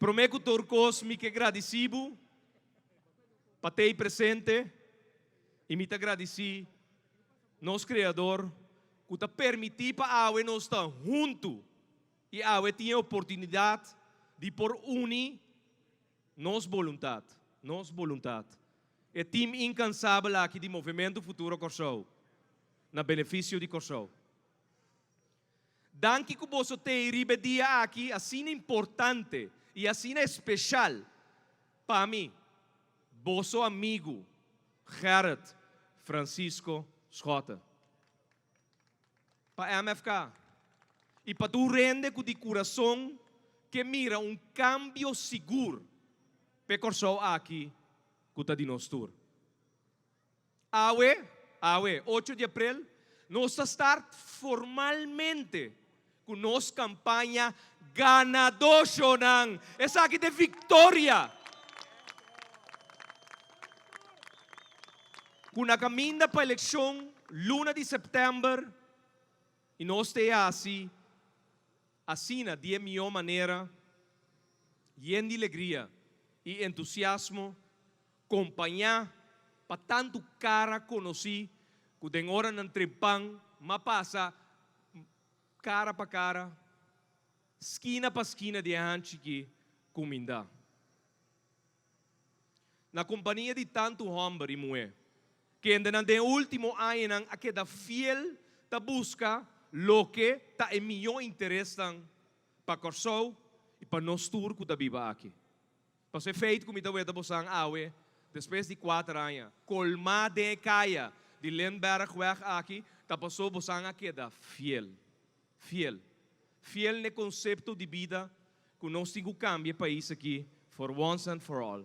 Promé ku tur kos mi ke gradisí bo pa t'ei presente i mi ta gradisí nos Kreador ku ta permití pa awe nos ta huntu i awe tin e oportunidat di por uni nos boluntat, nos boluntat, e tim inkansabel aki di Movementu Futuro Kòrsou na benefisio di Kòrsou. Danki ku boso t'ei riba e dia aki asina importante i asina espeshal pa mi, boso amigu Gerrit Francisco Schotte. Pa MFK i pa tur hende ku di kurason ke mira un kambio sigur p'e Kòrsou aki ku ta di nos tur. Awe, awe, ocho di aprel, nos ta start formalmente ku nos kampaña Ganadó Shownan! Esaki ta e viktoria ku na kaminda pa elekshon luna di sèptèmber i nos ta e hasi asina di e mihó manera, yen di legria i entusiasmo Kompañá pa tantu kara konosí ku den oranan trempan m'a pasa kara pa kara, skina pa skina di e hanchi ki kumindá. Na kompania di tantu hòmber i muhé, kendenan den e último añanan a keda fiel ta buska loke ta e mihó interesnan pa Kòrsou i pa nos tur ku ta biba aki. Pasobra e feit ku mi ta weta bosan awe, despues di kuater aña, kolmá den e kaya di Lindberghweg aki, ta pasobra bosan a keda fiel. Fiel. Fiel n'e konsepto di bida ku nos tin ku kambia e pais aki for once and for all.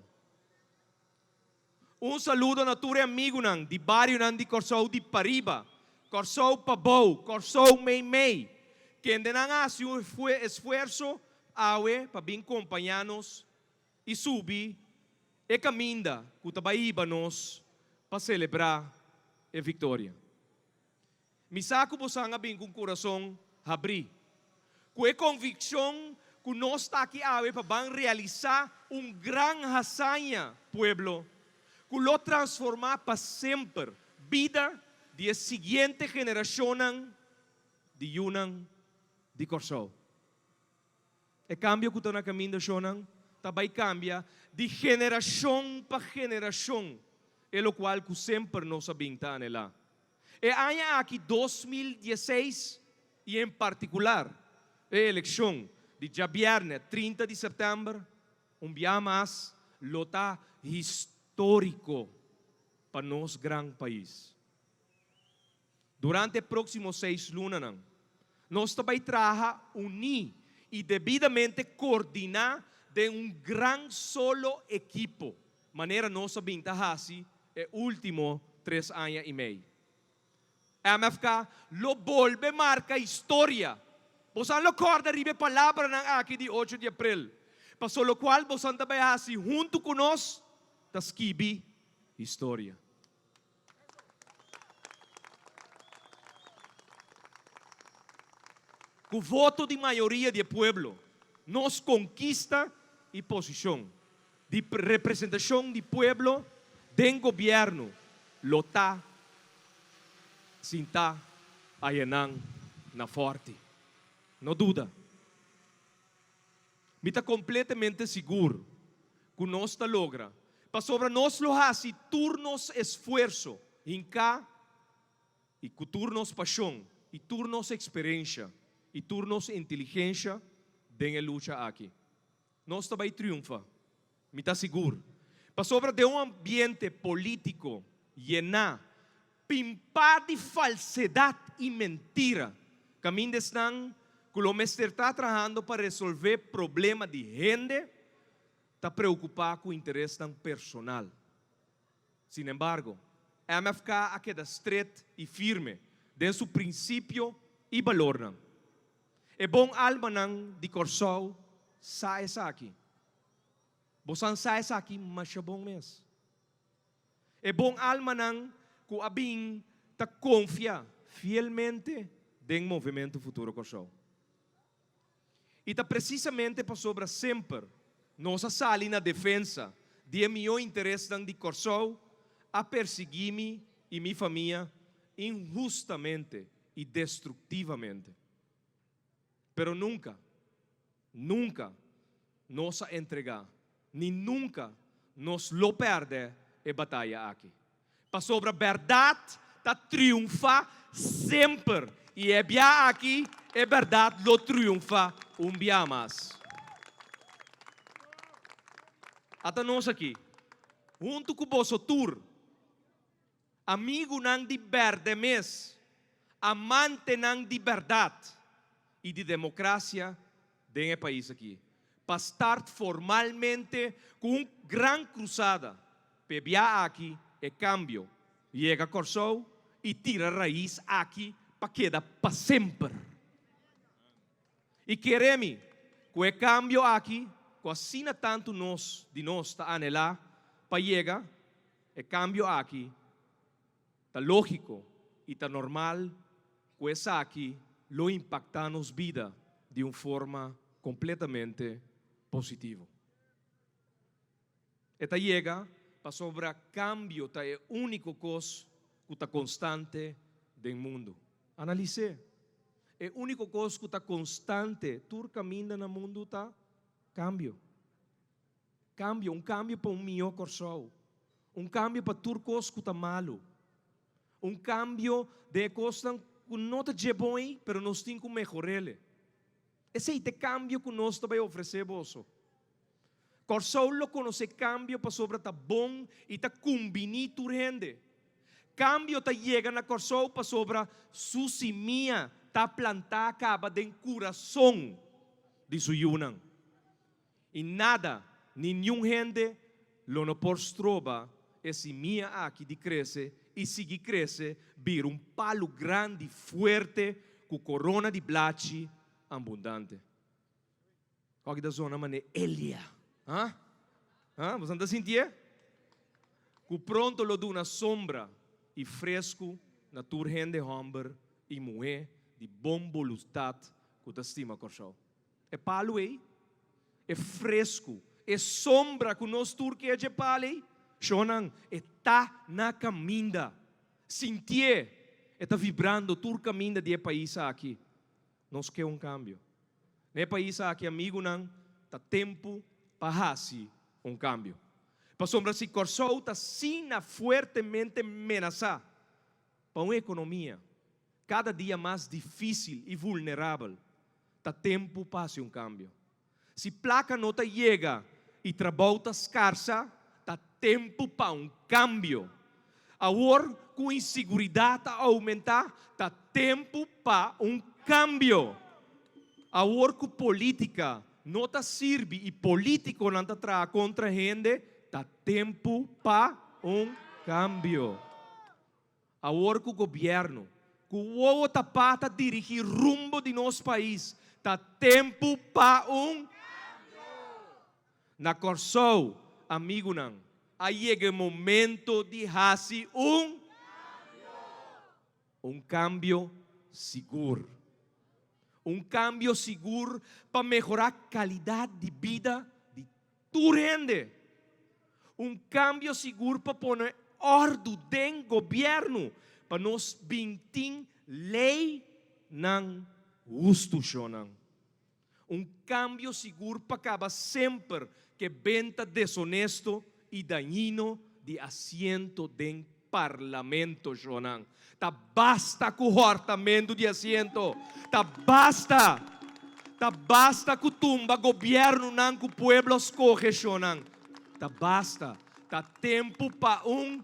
Un saludo na tur e amigunan di barionan di Kòrsou di pariba, Kòrsou pabou, Kòrsou meimei, kendenan a hasi un esfuerso awe pa bin kompañá nos i subi e kaminda ku ta bai hiba nos pa selebrá e viktoria. Mi sa ku bosan a bin ku un kurason habrí, ku e konvikshon ku nos ta aki awe pa ban realisá un gran hazaña, pueblo, ku lo transformá pa semper bida di e siguiente generashonnan di yunan di Kòrsou. E kambio ku ta na kaminda shonnan ta bai kambia di generashon pa generashon, e lokual ku semper nos a bin ta anelá. E aña aki 2016 i en partikular e elekshon di djabièrnè 30 di sèptèmber un bia mas lo ta históriko pa nos gran pais. Durante e próksimo seis lunanan, nos ta bai traha uní i debidamente koordiná den un gran solo ekipo, manera nos a bin ta hasi e último tres aña i mei. MFK lo bolbe marka historia. Bosan lo kòrda riba e palabranan aki di ocho di aprel, paso lokual bosan ta bai hasi huntu ku nos ta skibi historia. Ku voto di mayoria di e pueblo, nos konkista i posishon di representashon di pueblo den gobièrnu lo ta sintá ayanan na Fòrti. No duda. Mi ta kompletamente sigur ku nos ta logra, pasobra nos lo hasi tur nos esfuerso hinká i ku tur nos pashon i tur nos eksperensha i tur nos inteligensha den e lucha aki. Nos ta bai triunfa, mi ta sigur, pasobra den un ambiente polítiko yená pimpá di falsedat i mentira, kaminda esnan ku lo mester ta trahando pa resolvé problema di hende ta preokupá ku interesnan personal. Sinembargo, MFK a keda stret i firme den su prinsipio i balornan. E bon almanan di Kòrsou sa esaki. Bosan sa esaki masha bon mes. E bon almanan ku a bin ta konfia fielmente den Movementu Futuro Kòrsou. I ta presisamente pasobra semper. Nos a sali na defensa di e mihó interesnan di Kòrsou, a persiguí mi i mi famia inhustamente i destruktivamente. Pero nunka, nunka nos a entregá, ni nunka nos lo pèrdè e bataya aki. Pasobra bèrdat ta triunfá semper, i e bia aki e bèrdat lo triunfá un bia mas. Ata nos aki, huntu ku boso tur, amigunan di bèrdè mes, amantenan di bèrdat i di demokrasia den e pais aki, pa start formalmente ku un gran krusada p'e bia aki e kambio yega Kòrsou i tira rais aki pa keda pa semper. I kere mi ku e kambio aki ku asina tantu nos di nos ta anhelá pa yega, e kambio aki Ta lógiko i ta normal ku esaki lo impaktá nos bida di un forma kompletamente positivo. E ta yega pasobra kambio ta e úniko kos ku ta konstante den mundu. Analis'é. E úniko kos ku ta konstante tur kaminda na mundu ta kambio. Kambio, un kambio pa un mihó Kòrsou. Un kambio pa tur kos ku ta malu. Un kambio den e kosnan ku no ta dje bon ei, pero nos tin ku mehor'el. Esei ta e kambio ku nos ta bai ofresé boso. Kòrsou lo konosé kambio pasobra ta bon i ta kumbiní tur hende. Kambio ta yega na Kòrsou pasobra su simia ta plantá kaba den kurason di su yunan. I nada ni niun hende lo no por stroba e simia aki di krese i sigui krese bira un palu grandi fuerte ku korona di blachi abundante. Kòki ta zona manera Elia? Ha? Ha? Boso no ta sintié? Ku pronto lo duna sombra i fresku na tur hende hòmber i muhé di bon boluntat ku ta stima Kòrsou. E palu ei, e fresku, e sombra ku nos tur ke dje palu ei, shonnan, e ta na kaminda. Sintié, e ta vibrando tur kaminda di e pais aki. Nos ke un kambio. Na e pais aki, amigunan, ta tempu pa hasi un kambio. Pasobra si Kòrsou ta asina fuertemente menasá pa un ekonomia kada dia mas difísil i vulnerabel, ta tempu pa hasi un kambio. Si plaka no ta yega i trabou ta skarsa, ta tempu pa un kambio. Awor ku insiguridat a oumentá, ta tempu pa un kambio. Awor ku polítika no ta sirbi i polítikonan ta traha kontra hende, ta tempu pa un kambio. Awor ku gobièrnu ku wowo tapá ta dirigí rumbo di nos pais, ta tempu pa un Na Kòrsou, amigunan, a yega e momento di hasi un Un kambio sigur. Un kambio sigur pa mehorá kalidat di bida di Tur hende. Un kambio sigur pa pone òrdu den gobièrnu pa nos bin tin leinan hustu, shonnan. Un kambio sigur pa kaba semper ke benta desonesto i dañino di asiento den parlamento, shonnan. Ta basta ku hòrtamentu di asiento! Ta basta! Ta basta ku tumba gobièrnunan ku pueblo a skohe, shonnan! Ta basta! Ta tempu pa un.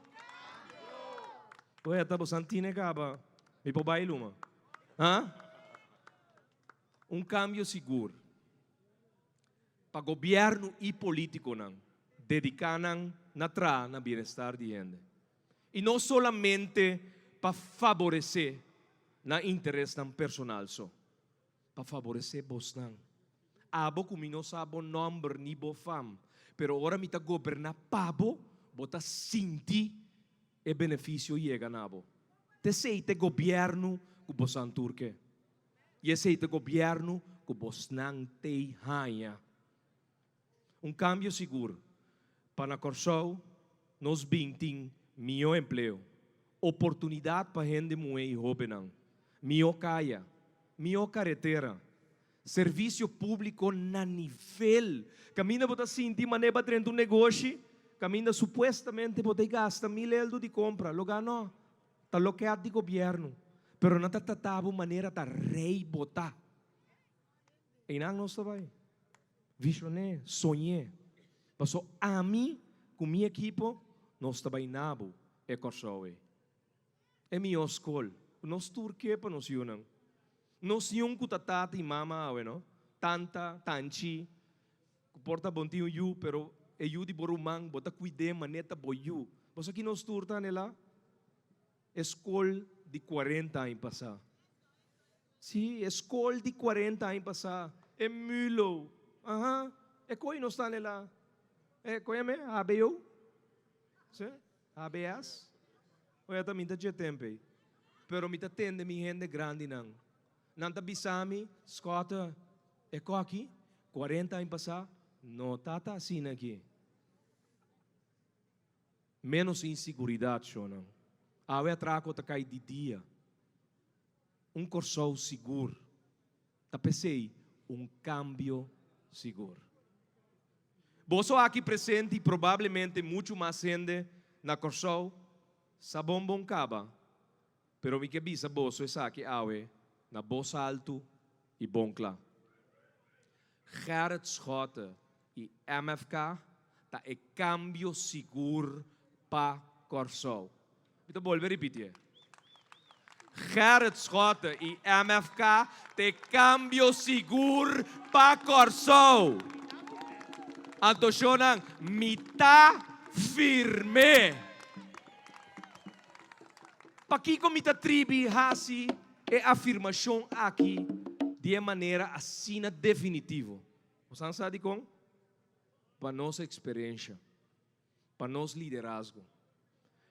Oye, ta bosan tine kaba. Mi por bai luma. Ha? Un kambio sigur pa gobièrnu i polítikonan dediká nan na traha na bienestar di hende. I no solamente pa faboresé nan interesnan personal so, pa faboresé bosnan. Abo ku mi no sa bo nòmber ni bo fam, pero ora mi ta goberná pa bo, bo ta sinti e benefisio yega na bo. T'esei t'e gobièrnu ku bosan tur ke. I esei t'e gobièrnu ku bosnan t'ei haña. Un kambio sigur pa na Kòrsou nos bin tin mihó empleo, oportunidat pa hende muhé i hóbennan, mihó kaya, mihó karetera, servisio públiko na nivel. Kaminda bo ta sinti manera bo a drenta un negoshi kaminda supuestamente bo ta e gasta mil eldo di kompra, logá no. Ta loke di gobièrnu, pero nan ta trata bo manera ta rei bo ta. Einan nos ta bai. Visioné, soñ'é. Paso ami ku mi ekipo nos ta bai na bo e Kòrsou ei. E mihó skol ku nos tur ke pa nos yunan. Nos yun ku ta tata i mama awe no, tanta, tanchi, ku por ta bon tin un yu pero e yu di bo ruman bo ta kuid'é manera ta bo yu. Bo sa ki nos tur ta anelá? E skol di kuarenta aña pasá. Sí, e skol di kuarenta aña pasá, e mulo, aha, e koe nos ta anelá. E koe yam'é? HBO? Sí? HBS? Oye, ta mi ta dje tempu ei. Pero mi ta tende mi hende grandinan. Nan ta bisa mi, Scott, e koki, kuarenta aña pasá, no tata asina aki. Ménos insiguridat, shonnan. Awe atrako ta kai di dia. Un Kòrsou sigur ta p'esei un kambio sigur. Boso aki presente i probablemente muchu mas hende na Kòrsou sa bon bon kaba, pero mi ke bisa boso esaki awe na bos altu i bon kla. Gerrit Schotte i MFK ta e kambio sigur pa Kòrsou. Mi ta bolbe ripitié. Gerrit Schotte i MFK ta e kambio sigur pa Kòrsou. Anto shonnan, mi ta firm'é. Pakiko mi ta tribi hasi e afirmashon aki di e manera asina definitivo? Bo san sa dikon? Pa nos eksperensha, pa nos liderazgo,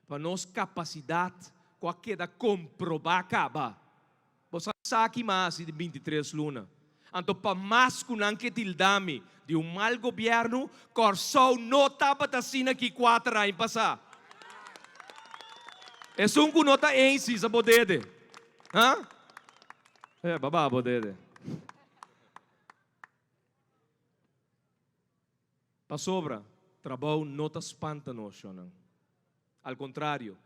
pa nos kapasidat ku a keda komprobá kaba. Bo sa sa ki mas di bintitres luna. Anto pa mas ku nan ke tilda mi di un mal gobièrnu, Kòrsou no tabata asina ki kuater aña pasá. Esun ku no ta eens hisa bo dede. Ha? E, baba bo dede. Pasobra trabou no ta spanta nos, shonnan. Al kontrario,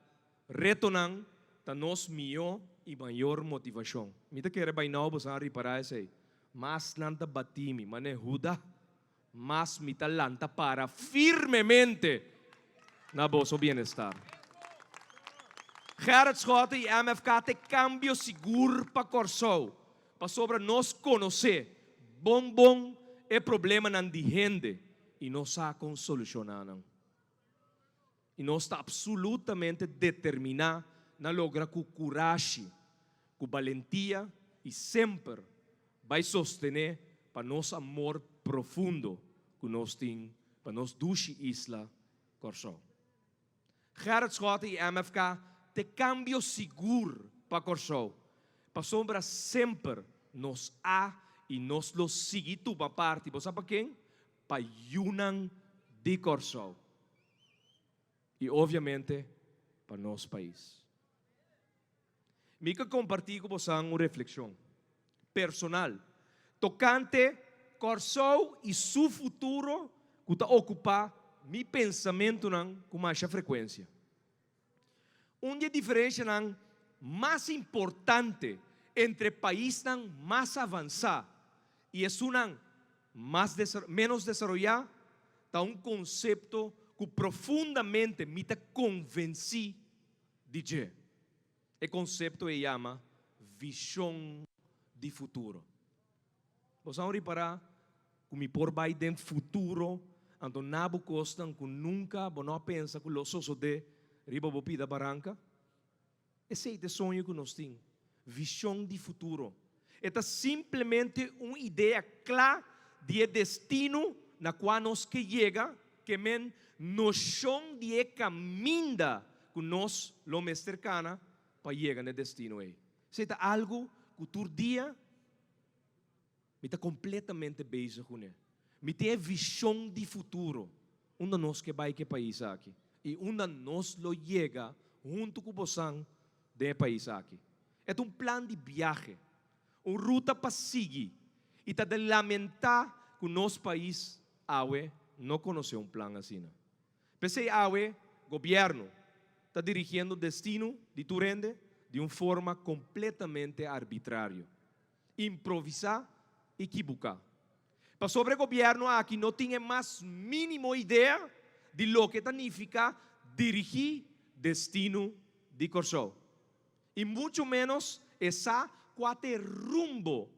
retonan ta nos mihó i mayor motivashon. Mi ta kere bai nou boso a ripará esei. Mas nan ta batí mi, manera Huda, mas mi ta lanta para firmemente na boso bienestar. Gerrit Schotte i MFK ta e kambio sigur pa Kòrsou, pasobra nos konosé bon bon e problemanan di hende i nos sa kon solushoná nan. I nos ta absolutamente determiná na logra ku kurashi, ku balentia i semper bai sostené pa nos amor profundo ku nos tin pa nos dushi isla Kòrsou. Gerrit Schotte i MFK t'e kambio sigur pa Kòrsou, pasobra semper nos a i nos lo sigui tuma parti, bo sa pa ken? Pa yunan di Kòrsou i obviamente pa nos pais. Mi ke kompartí ku bosan un reflekshon personal tokante Kòrsou i su futuro ku ta okupá mi pensamentunan ku masha frekuensia. Un di e diferenshanan mas importante entre paisnan mas avansá i esunnan mas ménos desaroyá ta un konsepto ku profundamente mi ta konvensí di dje. E konsepto ei yama vishon di futuro. Bo sa un ripará ku mi por bai den futuro anto na bo kosnan ku nunka bo no a pensa ku lo sosodé riba bo pida baranka? Esei ta e soño ku nos tin, vishon di futuro. E ta simplemente un idea kla di e destino na kua nos ke yega, ke men noshon di e kaminda ku nos lo mester kana pa yega na e destino ei. Esei ta algu ku tur dia Mi ta completamente bezig cune. Mi tin e vishon di futuro unda nos ke bai ku e pais aki i unda nos lo yega huntu ku bosan den e pais aki. E ta un plan di biahe, un ruta pa sigui i ta di lamentá ku nos pais awe no konosé un plan asina. P'esei awe gobièrnu ta dirigiendo destino di tur hende di un forma kompletamente arbitrario, improvisá i kibuká. Pasobra e gobièrnu aki no tin e mas mínimo idea di loke ta nifiká dirigí destino di Kòrsou. I muchu ménos e sa kua ta e rumbo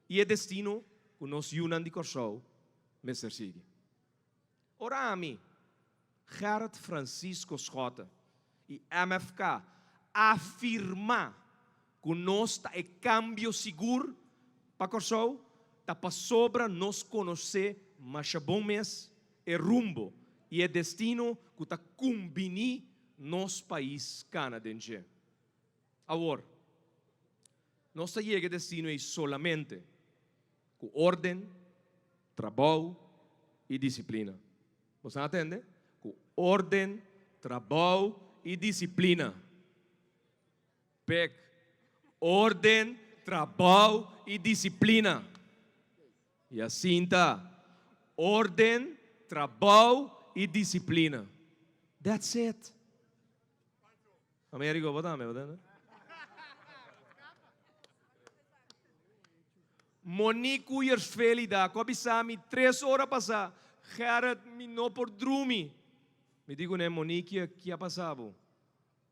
i e destino ku nos yunan di Kòrsou mester sigui. Ora ami, Gerrit Francisco Schotte i MFK afirmá ku nos ta e kambio sigur pa Kòrsou, ta pasobra nos konosé masha bon mes e rumbo i e destino ku ta kumbiní nos pais kana den dje. Awor, nos ta yega e destino ei solamente ku órden, trabou i disiplina. Boso a tende? Ku órden, trabou i disiplina. Pek, órden, trabou i disiplina. I asin ta, órden, trabou i disiplina. That's it. Americo, bo tambe, bo tende? Monique Cuyersfelida, ku a bisa mi tres ora pasá, Gerrit, mi no por drumi. Mi di kuné, Monique, ki a pasa bo?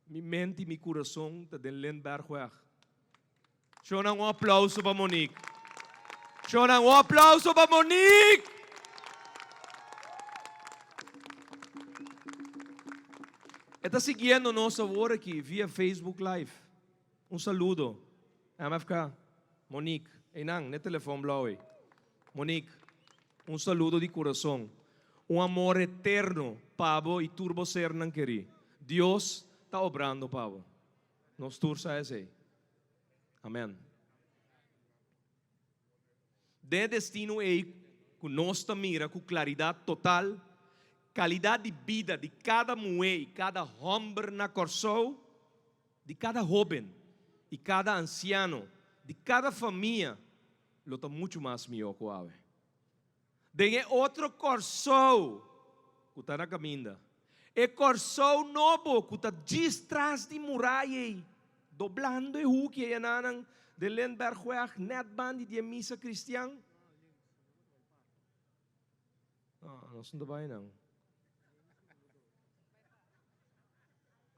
Mi mente i mi kurason ta den Lindbergweg. Shownan un aplauso pa Monique. Shownan un aplauso pa Monique! E ta siguiendo nos awor aki via Facebook Live. Un saludo. MFK, Monique, einan, n'e telefon blou ei. Monique, un saludo di kurason. Un amor eterno pa bo i tur bo sernan kerí. Dios ta obrando pa bo. Nos tur sa esei. Amen. Den e destino ei ku nos ta mira ku klaridat total, kalidat di bida di kada muhé i kada hòmber na Kòrsou, di kada hóben i kada ansiano, di kada famia lo ta muchu mas mihó ku awe. Den e otro Kòrsou ku ta na kaminda, e Kòrsou nobo ku ta djis tras di muraya ei, doblando e huki ei ananan den Lindbergweg nèt bandi di e misa kristian. No, nos no ta bai nan.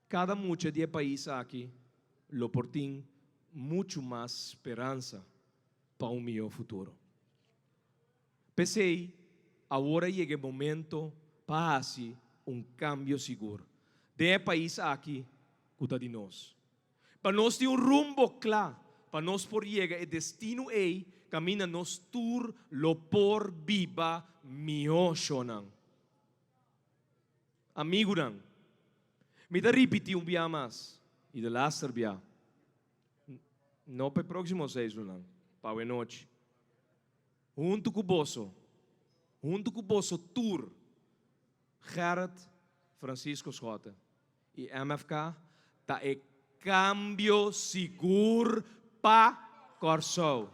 Kada mucha di e pais aki lo por tin muchu mas speransa pa un mihó futuro. P'esei, awor a yega e momento pa hasi un kambio sigur den e pais aki ku ta di nos. Pa nos tin un rumbo kla pa nos por yega e destino ei kaminda nos tur lo por biba mihó, shonnan. Amigunan, mi ta ripití un bia mas i de laster bia, no pa e próksimo seis lunan, pa awenochi. Huntu ku boso, huntu ku boso tur, Gerrit Francisco Schotte i MFK ta e kambio sigur pa Kòrsou.